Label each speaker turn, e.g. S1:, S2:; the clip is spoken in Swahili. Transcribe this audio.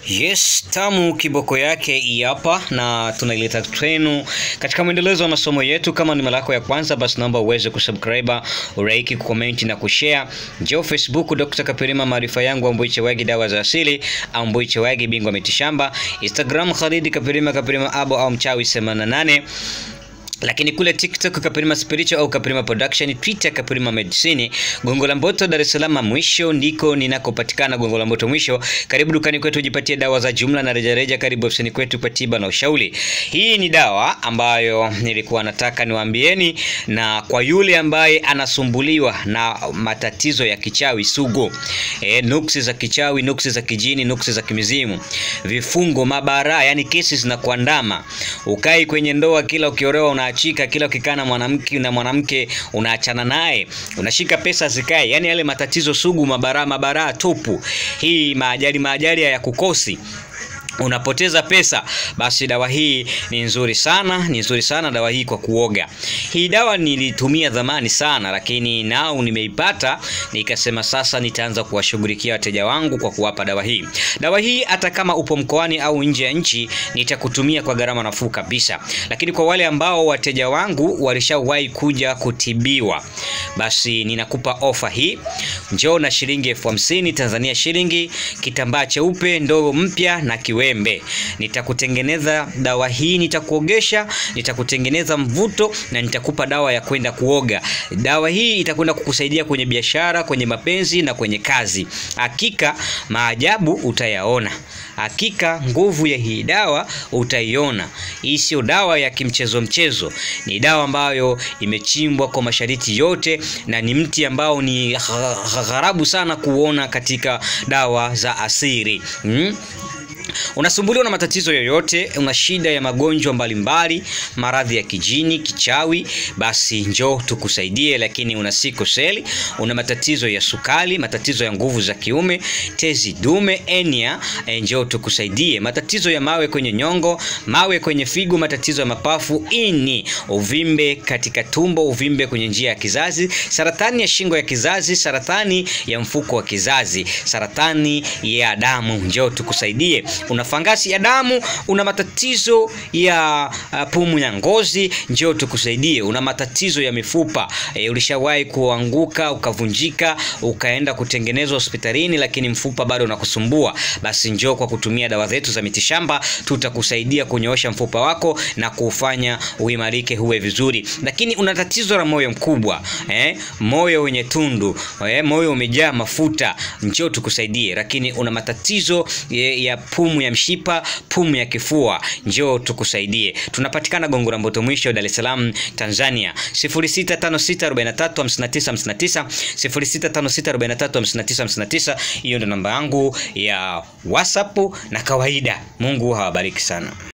S1: Yes, tamu kiboko yake hapa na tunaileta kwenu katika mwendelezo wa masomo yetu. Kama ni mara yako ya kwanza, basi naomba uweze kusubscribe, ulike, kucomment na kushare. Njoo Facebook Dr. Kapirima, maarifa yangu, Amboiche Wagi, dawa za asili, Amboiche Wagi, bingwa mitishamba. Instagram Khalid Kapirima, Kapirima Abo au mchawi 88. Lakini kule TikTok Kapirima Spiritual au Kapirima Production, Twitter Kapirima Medicine. Gongo la Mboto, Dar es Salaam mwisho ndiko ninakopatikana, Gongo la Mboto mwisho. Karibu dukani kwetu ujipatie dawa za jumla na rejareja. Karibu ofisini kwetu kwa tiba na ushauri. Hii ni dawa ambayo nilikuwa nataka niwaambieni, na kwa yule ambaye anasumbuliwa na matatizo ya kichawi sugu, nuksi za kichawi, nuksi za kijini, nuksi za kimizimu, vifungo, mabara, yani kesi zinakuandama. Ukai kwenye ndoa, kila ukiolewa unaachika, kila ukikaa na mwanamke na mwanamke unaachana naye, unashika pesa zikae, yani yale matatizo sugu, mabara mabara tupu. Hii maajali maajali ya kukosi, unapoteza pesa. Basi dawa hii ni nzuri sana, ni nzuri sana dawa hii kwa kuoga. Hii dawa nilitumia zamani sana, lakini nao nimeipata nikasema sasa nitaanza kuwashughulikia wateja wangu kwa kuwapa dawa hii. Dawa hii hata kama upo mkoani au nje ya nchi nitakutumia kwa gharama nafuu kabisa. Lakini kwa wale ambao wateja wangu walishawahi kuja kutibiwa, basi ninakupa ofa hii. Njoo na shilingi 50,000 Tanzania shilingi, kitambaa cheupe, ndoo mpya na kiwembe. Nitakutengeneza dawa hii, nitakuogesha, nitakutengeneza mvuto na nitakupa dawa ya kwenda kuoga. Dawa hii itakwenda kukusaidia kwenye biashara, kwenye mapenzi na kwenye kazi. Hakika maajabu utayaona. Hakika nguvu ya hii dawa utaiona. Hii sio dawa ya kimchezo mchezo. Ni dawa ambayo imechimbwa kwa mashariti yote na ni mti ambao ni gharabu sana kuona katika dawa za asili. Unasumbuliwa na matatizo yoyote, una shida ya magonjwa mbalimbali, maradhi ya kijini, kichawi, basi njoo tukusaidie. Lakini una sickle cell, una matatizo ya sukari, matatizo ya nguvu za kiume, tezi dume, enia, njoo tukusaidie. Matatizo ya mawe kwenye nyongo, mawe kwenye figo, matatizo ya mapafu, ini, uvimbe katika tumbo, uvimbe kwenye njia ya kizazi, saratani ya shingo ya kizazi, saratani ya mfuko wa kizazi, saratani ya damu, njoo tukusaidie. Una fangasi ya damu, una matatizo ya pumu ya ngozi, njoo tukusaidie. Una matatizo ya mifupa, ulishawahi kuanguka ukavunjika, ukaenda kutengenezwa hospitalini lakini mfupa bado unakusumbua, basi njoo kwa kutumia dawa zetu za mitishamba tutakusaidia kunyoosha mfupa wako na kuufanya uimarike huwe vizuri. Lakini una tatizo la moyo mkubwa, moyo wenye tundu, moyo umejaa mafuta, njoo tukusaidie. Lakini una matatizo ya pumu ya mshipa, pumu ya kifua, njoo tukusaidie. Tunapatikana Gongo la Mboto mwisho, Dar es Salaam, Tanzania. 0656435959, 0656435959. Hiyo ndio namba yangu ya WhatsApp na kawaida. Mungu hawabariki sana.